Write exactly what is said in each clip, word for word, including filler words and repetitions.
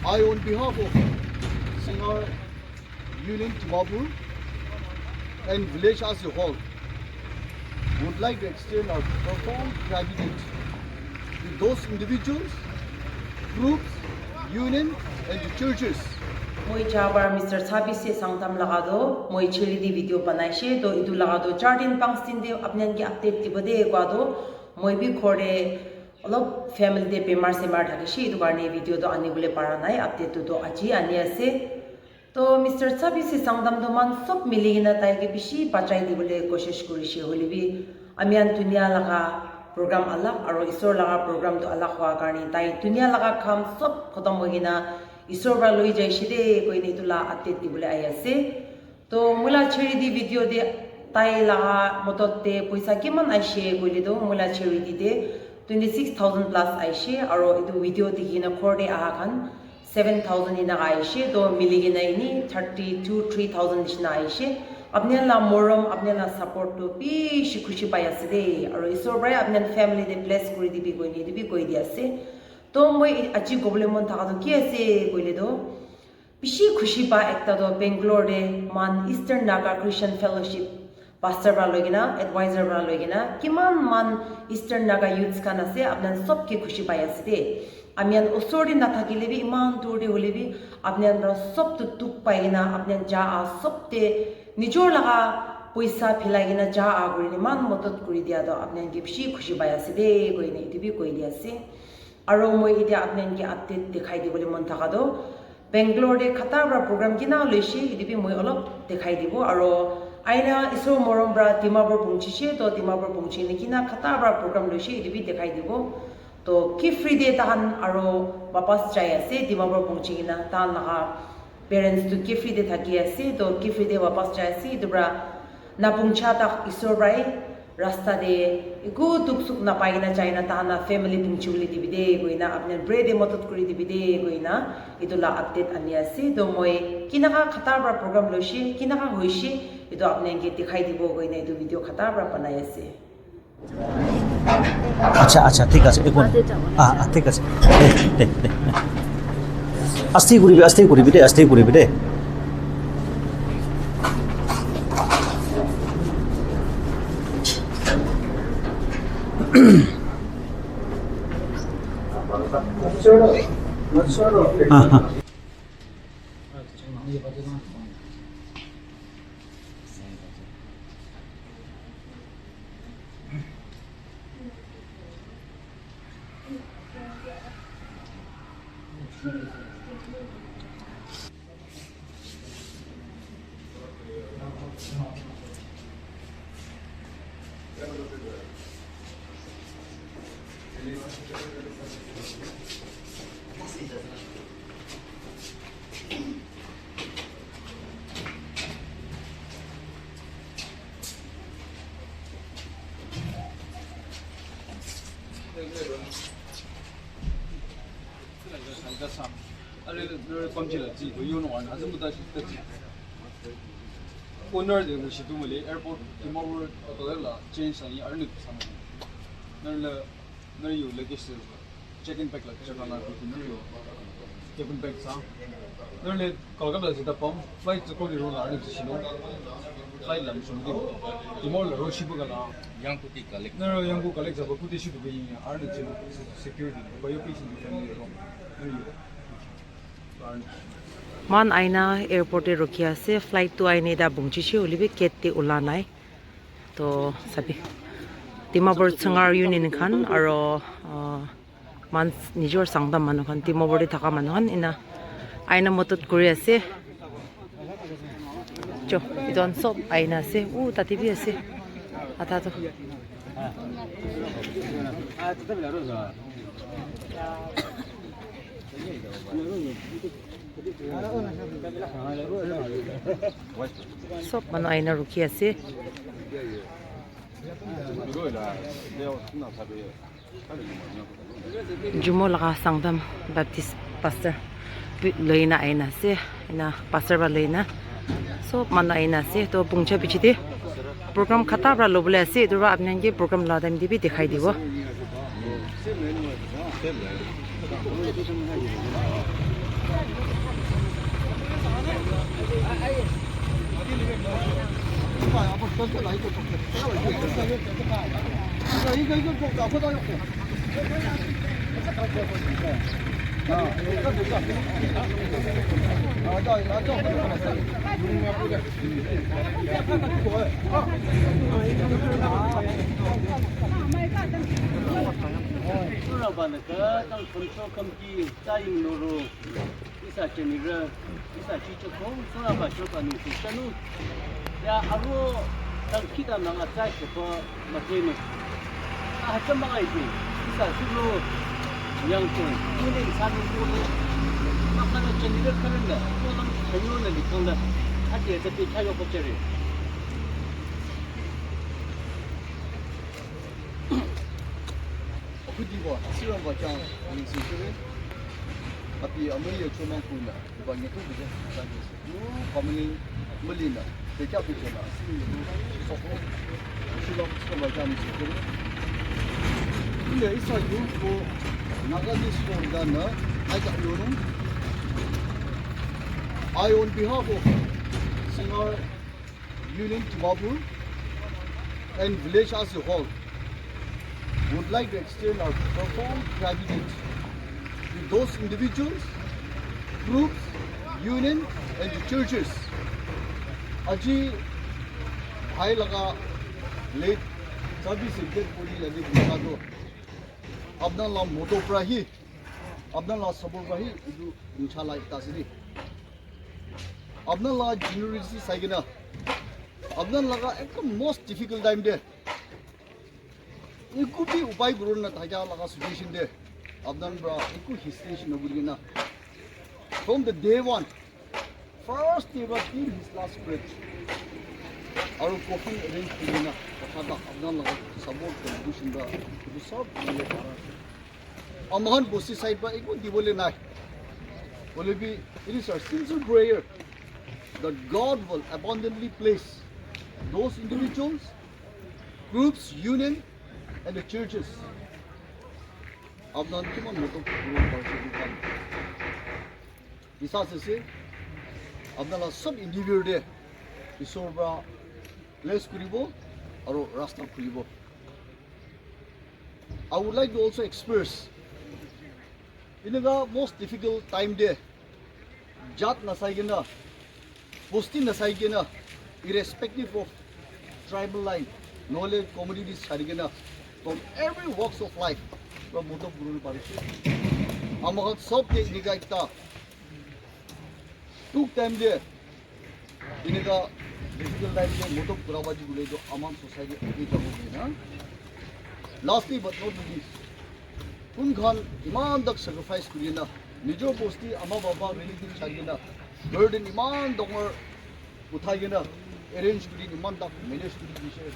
I, on behalf of Singhar Union Dimapur and village as a whole, would like to extend our profound gratitude to those individuals, groups, union, and the churches. Moi Chabar Mister Sabisi Sangtam laga do moi charity video banai she, to itu laga do char din panch din de apni khan ke update dibo de kwa do. Moi bi ghor de olop family de bemar semar thakishe, itu karne video toh anibole para nai, update tu toh aji ani ase. To Mister Sabisi Sangtam toh man sob mili kena tai ke bishi bachai dibole koshish kurishe, hoile bi ami khan dunia laga program alak aro Isor laga program toh alak hua karne tai dunia laga kam sob khotom hoi kena Isor para loi jaishe de koine itu la update dibole ahi ase. To moi la charity video de tai laga modot de poisa kiman aishe koile to moi la charity de twenty six thousand plus aishe, aro itu video dikhi kena ghor de aha khan seven thousand enaka aishe, to mili kena ini thirty two three thousand nishina aishe. Apni khan la morom, apni khan la support to bishi khushi pai ase de, aro Isor para apni khan family de bless kuri dibi koine itu bi koi di ase. To moi aji kobole mon thaka to ki ase koile to, bishi khushi pa ekta toh Bangalore de moikhan Eastern Naga Christian Fellowship pastor para loi kena, advisor para loi kena, kiman moikhan Eastern Naga youths khan ase, apni khan sob ke khushi pai ase de. Ami khan osor de nathakile bi, iman dur de hoile bi, apni khan para sob tu dukh pai kena, apni khan ja a sob de nijor laga poisa philai kena ja a kuri kena iman modot kuri dia toh apni khan ke bishi khushi pai ase de, koine itu bi koi di ase. Aro moi etia apni khan ke update dikhai dibole mon thaka toh, Bangalore te khata para program kina loishe, etu bi moi olop dikhai dibo. Aro aina Isor morom para Dimapur phunchishe, to Dimapur phunchi kena kina khata para program loishe, etu bi dikhai dibo. To Kiphire te tahan aro wapas jai ase, Dimapur phunchi kena tahan laga parents tu Kiphire te thaki ase, to Kiphire te wapas jai ase, etu para naphuncha tak Isor para rasta te eku duk suk napai kena jai na tahan la family phunchi bole dibi de koina, apni khan pray te madad kuri dibi de koina, etu la update ani ase. To moi kinaka khata para program loishe, kinaka hoishe, etu apni khan ke dikhai dibo koina etu video khata para banai ase. Acha, acha, thik ase, ekon. Ah, ah, thik ase. De, de, de. Aste kuribi, aste kuribi de, aste kuribi de. Ah, ah. Owner de mo shitu mole airport Dimapur hotel la change ani arni sama. Nala nala yo luggage check in bag la check na ko nala yo check in bag sa. Nala Kolkata jita pom flight ko ni ro na arni chino. Flight la mo shitu. Dimapur la ro shibu gala. Yang kuti collect. Nala yang ku collect jabo kuti shibu bi arni chino security. Ko yo patient family ro. Nala yo. Moikhan aina airport te rukhi ase, flight tu aina eta phunchishe hoile bi gate te ula nai. To sabi Dimapur Sangar Union khan aro, ah, moikhan nijor Sangtam manu khan, Dimapur te thaka manu khan ena aina madad kuri ase. Cho, etu khan sob aina ase. Uh, tate bi ase. Adha toh. Sob manu aina rukhi ase. Jumo laga Sangtam Baptist Pastor bi loina aina ase, ena pastor para loina sob manu aina ase. To pungcha piche te program khata para lobole ase, etu para apni khan ke program la time te bi dikhai dibo. Isa chenira, isa chicha ko, sura ba shoka ni sishanu. Ya aro tang kita nang atsai ko pa matene. Acha ma ai bi, isa sulu yang ko, ni ni sanu ko le. Makana chenira karanda, ko lang kanyo na likanda. Ati ati pi chayo ko chere. Khuti ko, asira ba chang, ni sishire. Api amri ya choma kuna. Ba nge tu bije sa ni si. Yo, family muli na. Te kya bije na. Sini ni. Soko. Sila sila ba jam si. Ile isa yo ko Naga ni sila na. Ai ka yo nung. I, on behalf of Singhar Union Dimapur and village as a whole, would like to extend our profound gratitude to those individuals, groups, union, and the churches. Aji bhai laga late service exit kuri yate bhuncha to apna la moto pra hi, apna la sabor pra hi, etu bhuncha la ekta ase de. Apna la generosity sai kena, apna laga ekdom most difficult time de, eku bi upai kuri na thakya laga situation de, apna pra eku hesitation na kuri kena, from the day one, first day pra till his last breath, aru coffin arrange kuri kena, thaka apna laga support contribution pra etu sob kuri para. Amakhan bosti side pra eku dibole nai. Hoile bi, it is our sincere prayer that God will abundantly bless those individuals, groups, union, and the churches. Apna kiman moto kuribo parise etu kam. Bisas ase, apna la sob individual de Isor pra bless kuribo, aro rasta khulibo. I would like to also express, in the most difficult time de, jat nasai kena, bosti nasai kena, irrespective of tribal line, nohole communities chari kena, from every walks of life, from moto purun parise. Amakhan sob ke inika ekta dukh time de, eneka difficult time de modot kura ba ji bole to aman society age jabo koi na. Lastly but not the least, kun khan iman tak sacrifice kuri na, nijor bosti ama baba relative chari na, burden iman dangor uthai kena arrange kuri iman tak manage kuri dise.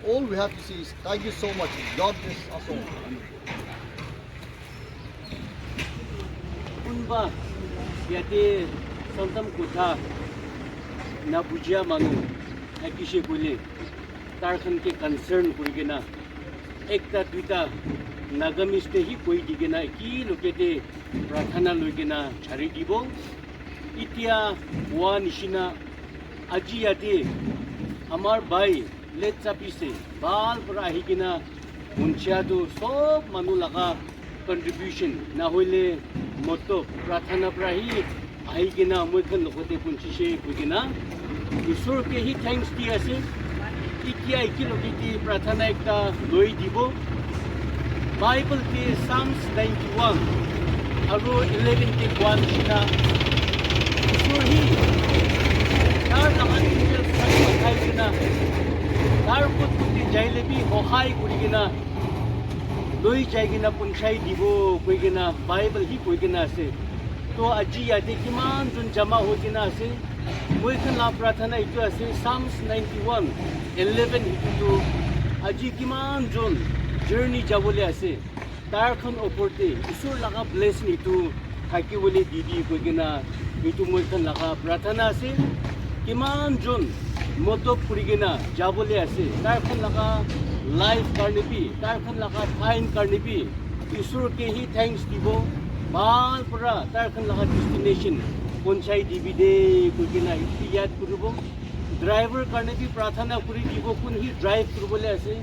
All we have to say is thank you so much. God bless us all. Kunba yate Santam kotha na bujia manu thakise koile, tar khan ke concern kuri kena ekta duita Nagamese te hi koi di kena eki loke te prathana loi kena chari dibo. Itia koa nishina aji yate amar bhai late chapi se bhal para ahi kena hunchia tu sob manu laga contribution na hoile moto prathana para hi ahi kena moi khan logote punchise koi kena Isor ke hi thanks di ase. Itia iki logi di prathana ekta loi dibo. Bible te Psalms ninety-one aro eleven te koa nishina Isor hi tar laga angel khan pathai kena tar kot kot te jaile bi hohai kuri kena loi jai kena punchai dibo koi kena Bible hi koi kena ase. To aji yate kiman jon jama hoi kena ase. Moi khan la prathana itu ase, Psalms ninety-one eleven itu tu aji kiman jon journey jabole ase. Tar khan opor te Isor laga blessing itu thaki bole di di koi kena itu moi khan laga prathana ase. Kiman jon moto kuri kena jabole ase. Tar khan laga life karne bi, tar khan laga time karne bi Isor ke hi thanks dibo. Bhal para tar khan laga destination ponchai dibi de koi kena itu yad kuribo. Driver karne bi prarthana kuri dibo, kun hi drive kuribole ase,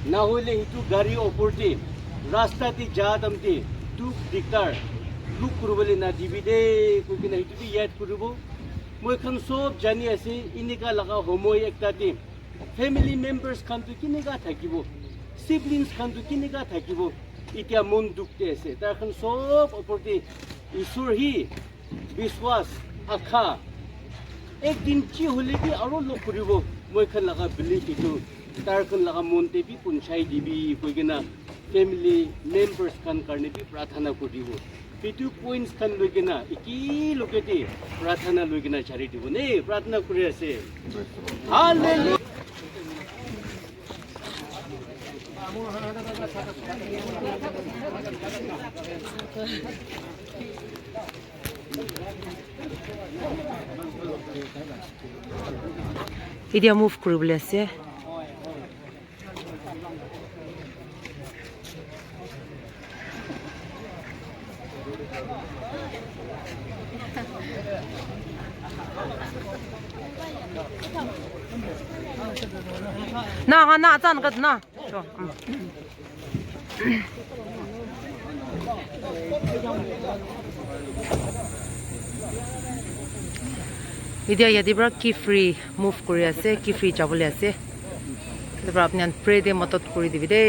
na hoile hitu gari opor te, rasta te ja time te dukh dikdar look kuribole na dibi de, koi kena hitu bi yad kuribo. Moi khan sob jani ase, inika laga homoi ekta te family members khan tu kinika thakibo, siblings khan tu kinika thakibo, itia mon dukh te ase. Tar khan sob opor te Isor hi biswas, akha, ek din chi hole bi aro log kuribo, moi khan laga belief itu, tar khan laga mon te bi punchai dibi, koi kena family members khan karne bi prarthana kuri dibo. Itu points khan loi kena, iki loge te prarthana loi kena chari dibo ne, prarthana kuri ase. Hallelujah. Itia move kuribole ase. Na, na, chan kat na. Sure. Mm. Itia yate para Kiphire move kuri ase, Kiphire jabole ase. Etu para apni khan pray te madad kuri dibi de.